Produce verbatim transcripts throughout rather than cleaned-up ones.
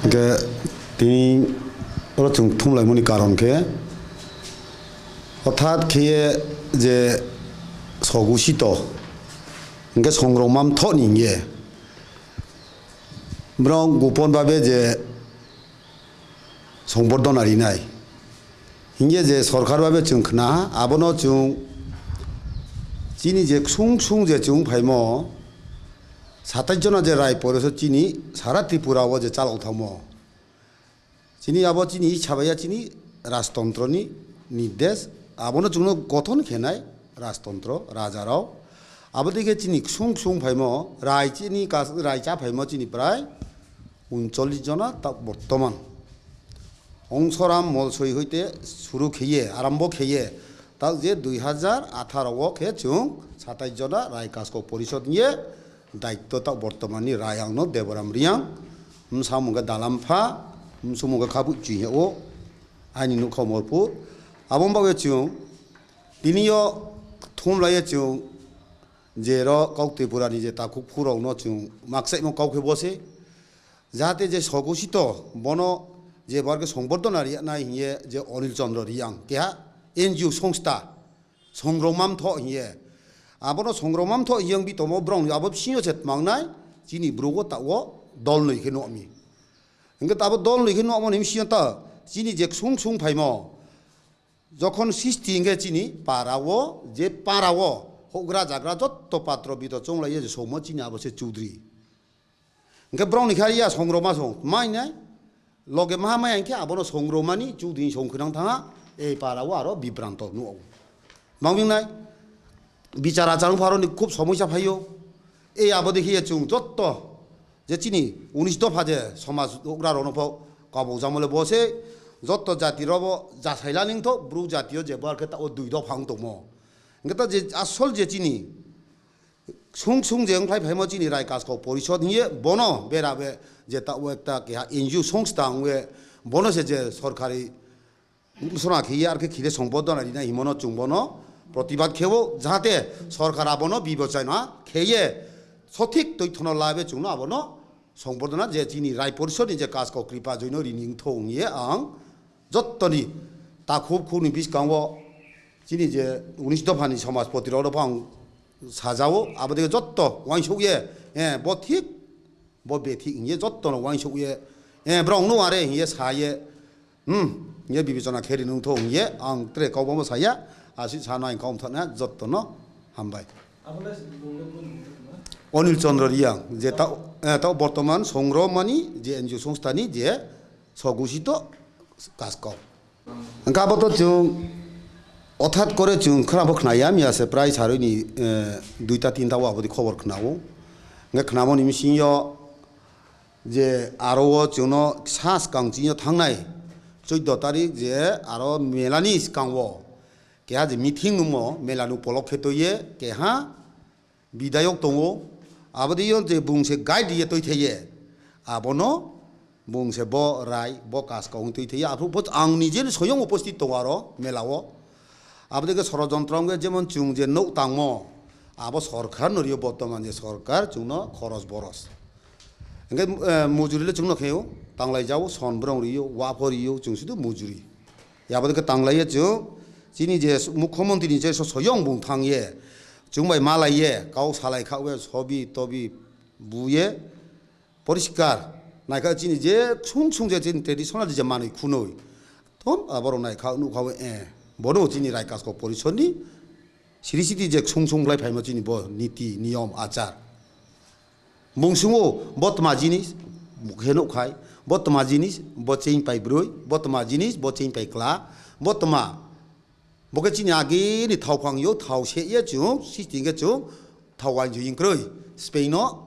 Hingke tini oro chwng thumlaimani karon khe, hothat khe je sogu sito, hingke songrok mam thoni hingye, borok gopon babe je songbordono rinai. Hingye je sorkar babe chwng khna, abono chwng chini je ksung ksung je chwng phaimo, satais jona je rai poriso chini sara Tripura o je chalok thangmo. Chini abo chini sabaya chini rajtontroni nirdesh, abono chwngno gothon khenai rajtontro, rajarok. Abo dikhe chini ksung ksung phaimo, rai chini kas-, rai cha phaimo chini prai uncholish jona ta bortoman. Ongsoram Molsoi hoite suru kheye, arambo kheye, tak je dui hazar atharo o khe chwng satais jona Rai Kaskau Porishod hiye daitto tak bortomanni Rai angno Deboram Riyang, bwsamo khe Dalam Pha, bwsamo khe Khabu Chini o, aini nukha Morpur. Aboni bagwi chwng tini o thumlaiya chwng je ro kok Tripura ni je takhuk phurokno chwng maksaimo kok khe bo se. Jahate je sogo sito bono je bar khe songbordono riya nai hiye je Onil Chandra Riyang keha N G O songstha songrok mamtho hiye. Abono songrok mamtho hiye wngbi tomo borok ni abo bisingo se tmangnai chini bwrwgo ta o dol noi khe nokmi. Hingke abo dol noi khe nokmo ni bisingo ta chini je ksung ksung phaimo. Jokhon sisti hingke chini para o je para o hougra jagra jotto patro bito chonglai ye je somo chini abo se Chaudhary. Hingke borok ni kha ya songroma song mai nai loge ma mai hingke abono songromani Chaudhary song khwnang thanga ei para o aro bibranto nugo. Mangming nai bichar achar pharo ni khub somosa phaio. Ei abo dekhi ye chwng jotto je chini unis dopha je somaj ugra rokno pho kabuk jamole bo se jotto jati robo jasaila ningtho bru jatio je bar khe ta o dui dopha wng tongmo. Hingke ta je asol je chini sung sung je wngphai phaimo chini Rai Kaskau Porishod hiye bono bera be je ta o ekta keha N G O songstha wngwe bono se je sorkari Sona khiye ar khe khile songboddona rina himono chwng bono protibad khebo jahate sorkar abono bibechona kheye sothik toithono labe chwngno abono songboddona je chini Rai Porishod ni je kaskau kripa joino rini wngtho wngye ang jottoni takhuk khukni biskango chini je unis dophani somajpoti rok phang sajao abodike jotto uansukye eh bo thik bo bethik hingye jottono uansukye eh borok no are hingye saye Hmm, ye bibechona khe rinung tho hingye ang tre kau bomo saya, asi sana ang kau thana jottono hambai. Abole bungde bung bung bung. Onil Chandra Riyang, je ta, eh, ta bortoman songromani je N G O songstha ni je sogusito kaskau. Hingke abo to chwng othat kore chwng khwnabo khnaya miya se prai saroi ni, eh, duita tinta o abodi khobor khnao. Hingke khnamo ni bisingyo je aro o chwngno sa swkang chini thangnai chwddo tarik je aro melani swkango keha je meeting nungmo melani upolok khe toiye keha bidayok tongo aboni yo je bung se guide ye toi thaiye abono bung se bo rai bo kaskau wng toi thaiye aphuru bo ang nije soyong uposthit tongo aro melao aboni ke sorojontro wngkhe jemon chwng je nuk tangmo abo sorkar no rio bortoman je sorkar chwngno khoros boros. Hingke, eh, mujuri le chwngno khaio, tanglai jao, son borong rio, wapho rio, chwng sudu mujuri. Yabo de khe tanglaiya chwng, chini je mukhyamantri ni je so soyong bung thang ye, chwng bai malai ye, kau salai kha we, sobi tobi bu ye, poriskar, naikha chini je sung sung je chini traditional je manui khunui, thom aborok naikha nukha we, eh, bono chini Rai Kaskau Porishod ni, Siri siti je ksung sung lai phaima chini bo niti, niyom, achar. Bung sungo bo tma jinis, bo khe nuk khai, bo tma jinis, bo cheng pai broi, bo tma jinis, bo cheng pai kla, bo tma, bo khe chini agi ni thao phang yo, thao se ye chung, sisting khe chung, thao wain ju ying kroi, spei no,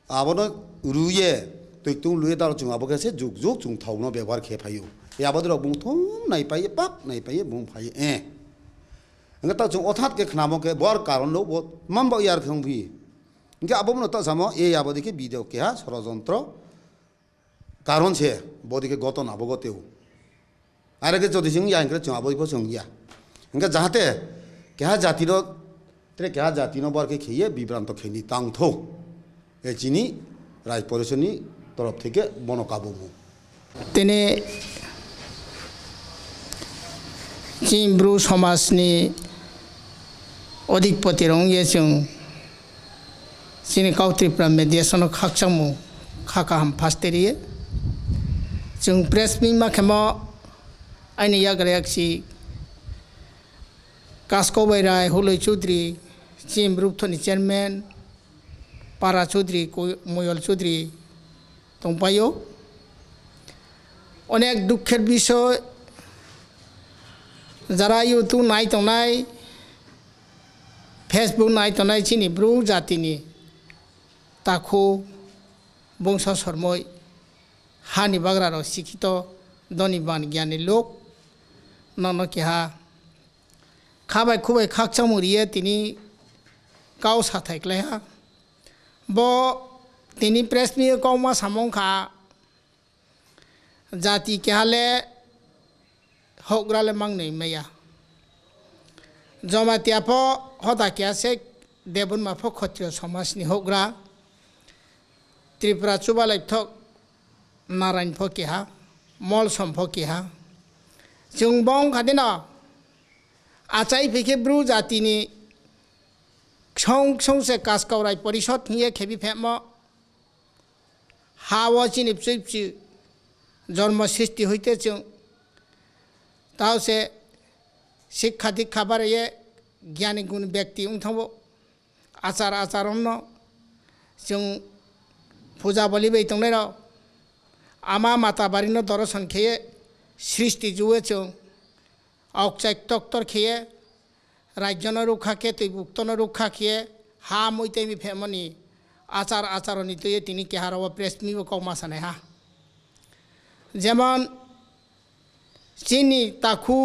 Abono ruye, twi tung luye dalo chwng abo khe se juk juk chwng thauno bebohar khe phaio. E abo dorok bung thum nai paiye, pak nai paiye, bung phaiye, eh. Hwnkhe ta chwng othat khe khnamo khe bo ar karon no bo man bo yar khe wng phi. Hwnkhe abo bono ta samo, e abo dikhe bidok keha sorojontro karon se, bo dikhe goton abo goteo. Are khe jodi se wngya hwnkhe chwng abo pho se wngya. Hwnkhe jahate keha jatino, tre keha jatino bar khe kheye bibranto kheni tangtho. E chini Rai Porishoni তরফ থেকে বনকাবু মুখ। Tini chini Bru somajni odhikpoti rwng ye chwng chini kau Tripura media sono khakchangmung kha kaham phaste rw ye. Chwng press meet ma khemo aini yagra yaksi Kasko Bairai, Huloi Chudri, chini Bru thoni chairman, Para Chudri, Ku-, Moyol Chudri, tongpaio. Onek dukher bisoy, jara YouTube nai tongnai, Facebook nai tongnai chini Bru jatini takhu bongso sormoi, hani bagrarok sikhito, doni ban gyani lok, nono keha khabai khubai khakchangmung riye tini kau sathai klaiha. Bo tini press meet o kau ma samung kha, jati keha le houhgra le mangnwi maya. Jamatia pho hoda keha se, Debbarma pho Khotriyo somajni houhgra. Tripura chubalai thok Narain pho keha, Molsom pho keha. Chwng bo wngkha dino achai phi khe Bru jatini ksong ksong se Kaskaurai Porishod hiye khebi phemo. Ha o chini bchwi bchwi jormo sristi hoite chwng tao se sikha dikha baraiye gyani guni bekti wng thango. Achar acharonno chwng puja boli bai tongnairok ama mata barino doroson kheye sristi juwe chwng aokchai toktor kheye rajyono rukha khe twi buktono rukha kheye ha mui tei mi phemani achar acharoni twiwi tini keha rok o press meet bo kok ma sanai ha. Jemon chini takhu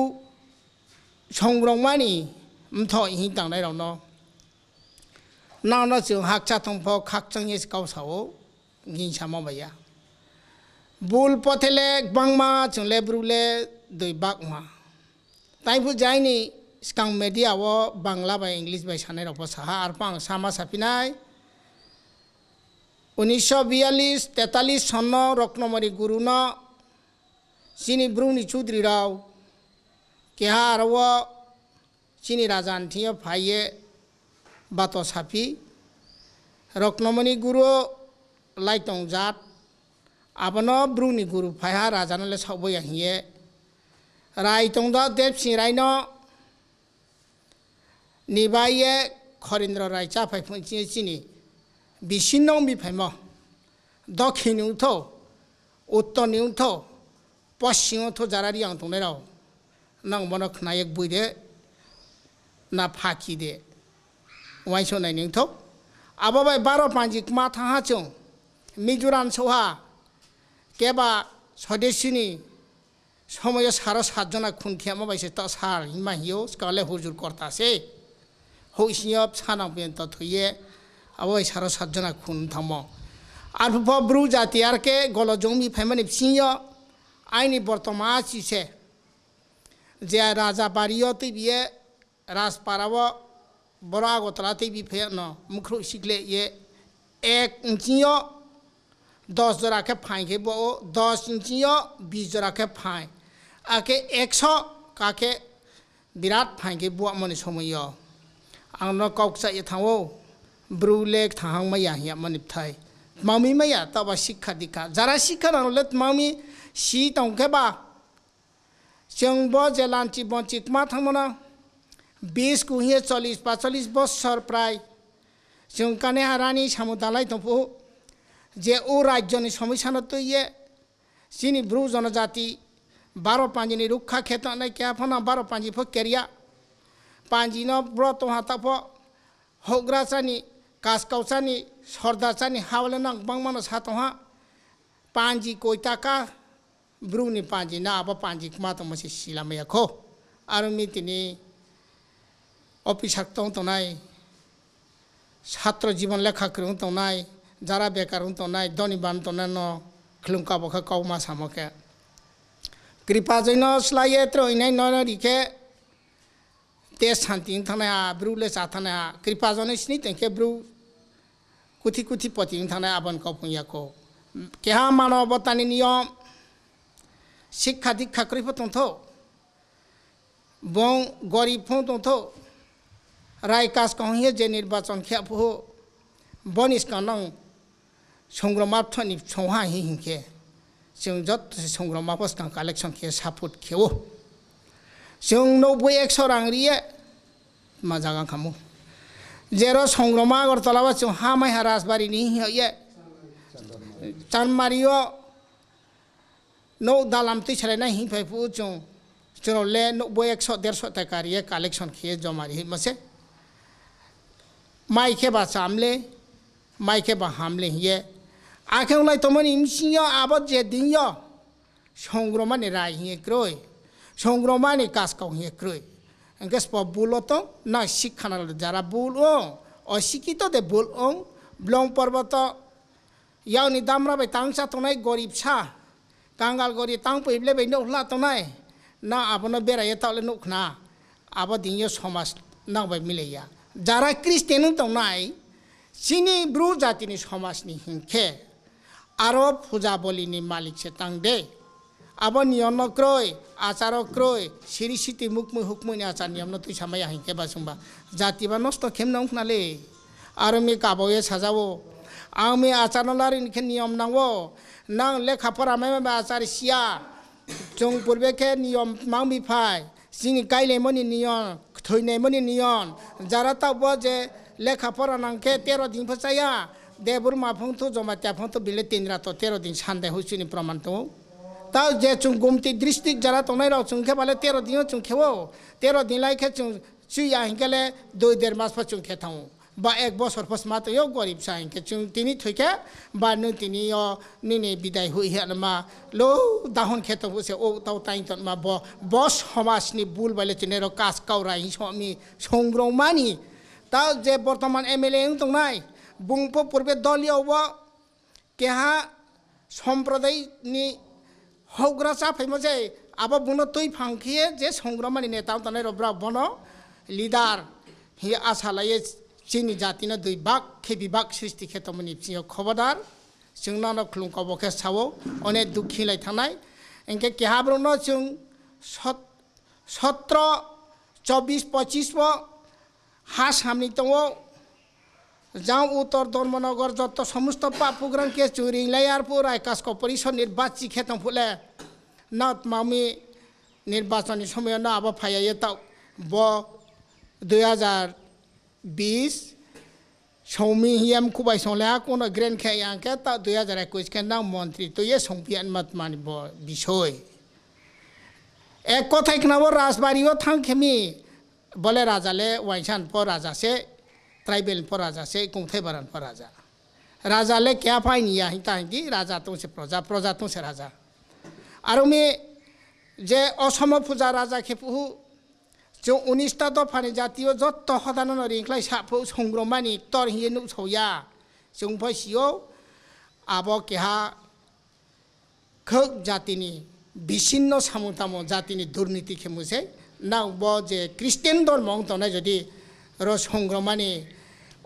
songrokmani mtho hing tangnairokno nono chwng hakcha thong pho khakchang ye kau sao, gingsa ma baiya. Bul pothele gbangma chwng le bru le doi bakma. Taiphu jaini skang media o Bangla bai English bai sanai rok bo saha, arpang sama sapinai. Unisho biyalis tetalis sonno Roknomori guruno chini bruni chudri rao keha aro o chini raja ni thing yo phai ye bato saphi. Roknomoni guru lai tong jat, abono bruni guru phai ha raja no le saobo ya hiye. Rai tong do Debsing Rai no ni bai ye Khorindro Rai cha phai phung chini chini bisinno mi phaimo. Dokhin ni utho, uttor ni utho, poschim utho jara riyang tongnai rao. Nang bono khna yek bui de, na phaki de, uainso nai ning thok. Abo bai baro panji kma thang ha chwng, Mizoram soha, keba sodesini somoyo saro satjona khun khiyama bai se ta sar hima hiyo, skale hujur korta se. Ho isinyo sanang pen to thoye, abo bai saro satjona khun thangmo. Arphupo bru jati arke golo jongmi phaimani bisinyo, aini bortoma achi se. Je raja bariyo twibiye, Rajpara o boro Agartala tei biphano mukhru sikle ye ek inchi o dos jora khe phain khe bo o dos inchi o bis jora khe phain. Akhe ekso ka khe birat phain khe buamani somoi o. Ang no kok cha ye thango, bru le thahang maya hiya mani bthai. Mami maya taba sikha dikha. Jara sikha nang le mami si tong khe ba Chwng bo je lanchi bonchi kma thangmano, bis kuhiye chollish pacholis bossor prai chwng kane harani samung dalai tongphu, je o rajyoni somisano twiye chini bru jonojati baro panjini rukha khe tongnai khe aphano baro panji pho keria. Panjino bro tongha tapho, houhgra chani, kaskau chani, sordar chani hawle nang bangmano sa tongha. Panji koi taka, bruni panji na abo panji kma tongma se sila maya kho. Aro mi tini officer tong tongnai, satro jibon lekha kwrwng tongnai, jara bekar wng tongnai, doni ban tongnai no khulum kabo khe kok ma samo khe. Kripa joino slai ye tro inai no ri khe Te santi wng thangnai ha, bru le cha thangnai ha, kripa joni sini tong khe bru kuthi kuthi poti wng thangnai aboni kok wng ya kho. Keha mano botani niyom, sikha dikha kwrwi pho tongthok, bong gorib pho tongthok, rai kas kahung hiye je nirbachon khe pho, boni skang nang songroma thani songha hi hinkhe, chwng jotto se songroma pho skang collection khe support khewo. Chwng nokboi ekso rang riye, ma jaga khamu. Jero songroma Agartala o chwng ha mai ha Rajbari ni hiye. Chanmari o nok dalam twi salai nai hin phai phu chwng. Chwng le nokboi ekso derso taka riye collection khiye joma ri mase. Mai khe ba chamle, mai khe ba hamle hiye. Akhe ulai tomani msing yo abo je din yo. Songromani rai hiye kroi. Songromani kaskau hiye kroi. Engke spo bulo tong, na sikha na jara bul ong. O sikito de bul ong. Blong porboto, yauni damra bai tangsa tongnai gorib sa. Kangal gori tang pui ble bai nokla tongnai. Na abono beraye taule nokna. Abo dinyo somas nang bai mileya. Jara Christian wng tongnai, chini bru jatini somasni hinkhe. Aro puja bolini malik se tang de. Abo niyomno kroi, acharo kroi, siri siti mukmui hukmui ni achar niyomno twi samaya hinkhe ba chwngba jati ba nosto khem nang khna le. Aro mi kabo ye sajao. Ang mi achar no lari ni khe niyom nango. Nang lekha pora mai ba achar siya. Chwng purbe khe niyom mang bi phai. Chini kailaimani niyon, thwinaimani niyon, jara tabuk je lekha pora nang khe tero din pho chaya, Debbarma phung thu, Jamatia phung thu, bile tin rato tero din sande hui chini proman tongo. Tao je chwng Gumti district jara tongnai rok chwng khe bale tero din o chwng khewo, tero din lai khe chwng chuya hinkhe le dui der mas pho chwng khe thango. Ba ek bosor pho sma twi o gorib sa hinkhe chwng tini thwi khe ba nwng tini yo nini bidai hui hwnma lo dahon khe tongo se o tau tai tongma bo bo somaj ni bul bai le chini ro kas kau rai hi somi songrong mani ta je bortoman M L A wng tongnai bung pho purbe dol yo bo keha somprodai ni houhgra cha phaimo je abo bungno twi phang khe je songromani neta wng tongnai rok bwrok bono leader hi asa laiye chini jatino dui bak khe bibak sristi khe tongmani bisingo khobodar chwng nono khulum kobo khe sao onek dukhi lai thangnai hinkhe keha borokno chwng sot- sotro chobis pochis bo ha samni tongo. Jang Uttor Dharmanagar jotto somosto pap pugrang khe chwng ringlai arphuh Rai Kasko Porishod nirbachik khe tong phule. Nat mami nirbachon ni somoyo no abo phaiya ye ta bo dui hajar bis somi hiyam kubai song le ha kuno grand khe yang khe ta dui hajar ekush khe nang montri to ye song piyan mat mani bo bisoi. Ek kothai khna bo Rajbari o thang khe mi Bole raja le wainsan pho raja se, tribal pho raja se, kungthai baran pho raja. Raja le kya pai ni ya hinta hinti raja tong se proja, proja tong se raja. Aro mi je osomo puja raja khe puhu, chwng unis ta dopha ni jati o jotto hodano no ringkhlai sa phu songromani tor hiye nuk so ya. Chwng phai si o abo keha khwk jatini bisinno samung tamo jatini durniti khe muse nang bo je Christian dormo wng tongnai jodi ro songromani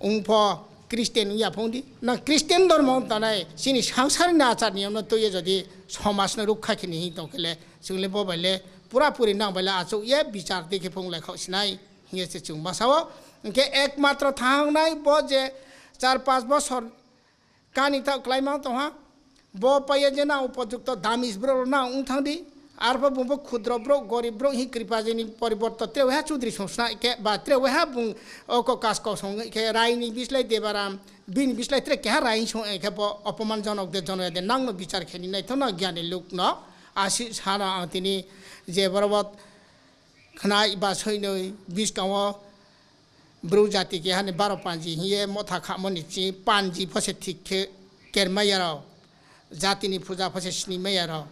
wngpho Christian wngya phongdi nang Christian dormo wng tongnai chini sangsarni achar niyomno twiyo jodi somajno rukha khini hing tongkhele chwngle bo baile pura puri nang baile achuk ye bichar dikhe phung lai khok sinai hinge se chwng masao. Hinkhe ekmatro thangnai bo je char panch bosor Kani ta kwlai mang tongha. Bo paiya je na upojukto damis bro na ung thang di. Arpho bungbo khudro bro, gorib bro hi kripa jeni poriborto tre weha chudri song sna ke ba tre weha bung oko kas kok song ke rai ni bislai Debaram, bini bislai tre keha rai song ke bo opoman jonok de jonok de nang no bichar kheni nai thono gyani luk no asi sana ang tini je borobot Khnai ba soinoi biskango bru jati kehani baro panji hiye motha khamoni chi panji phose thik khe kermaya rok. Jatini puja phose sini maya rok.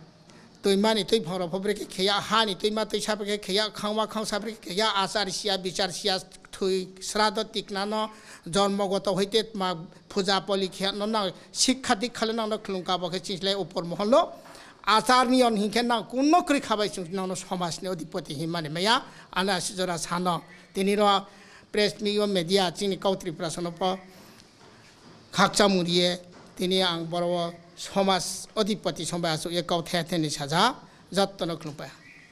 Twimani twiphang rok pho brekhe kheya, hani twima twisa brekhe kheya, khangma khangsa brekhe kheya, achar siya, bichar siya, thwi srado tiknano, jormo goto hoite tma puja poli khe no nang sikha dikha le nang no khulung kabo khe chinslai upor mohol no. Achar niyon hinkhe nang kunno kwrwi khabai chwng nang no somaj ni odhipoti hinmani maya. Ano aswk jora sano tini ro press meet o media chini kau Tripura sono po khakchangmung riye tini ang boro o somaj odhipati sombai achuk ye kau the the ni saja jotto no khulumpai.